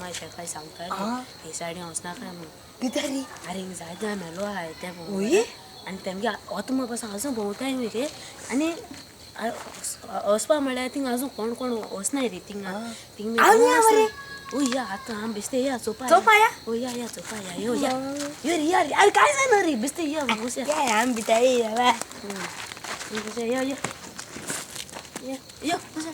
मामा शेपाय सांगता हे सायडीन वचनाका म्हणून. कित्याक रे? अरे हिंग जायते मेलो आहाय ते. ओय? आनी तेमगे आत्मा पासून अजून भोंवताय न्ही रे. आनी वचपा म्हळ्यार थिंग अजून कोण कोण वचनाय रे थिंगा. थिंग आमी या मरे. ओ या आतां आमी बेश्टे या चोवपा. चोवपा या? ओ या या चोवपा या यो या यो रे या रे. अरे काय जायना रे बेश्टे या बस या. या आमी भितर या. या या या यो बस.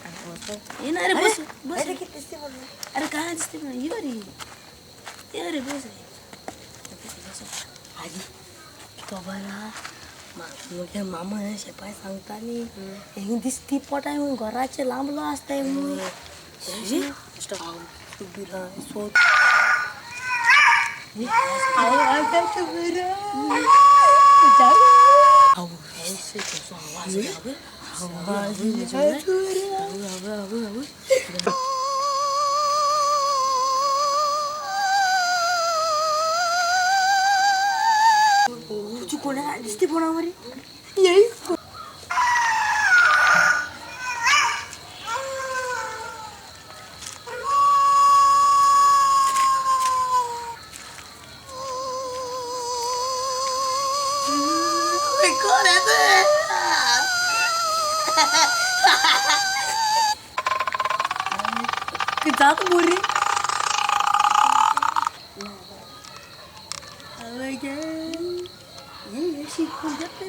ये ना रे बस बस. अरे किती दिसते म्हणून. अरे काय दिसते म्हणून यो रे यो रे बस रे. आजी खबर आहा म्हगे मामा शेपाय सांगता न्ही हिंग दिसती पोटाय म्हणून घराचे लांबलो आसताय म्हणून. कोणा दिसते कोणावर येई. जात मोरी. ये शिकून जात.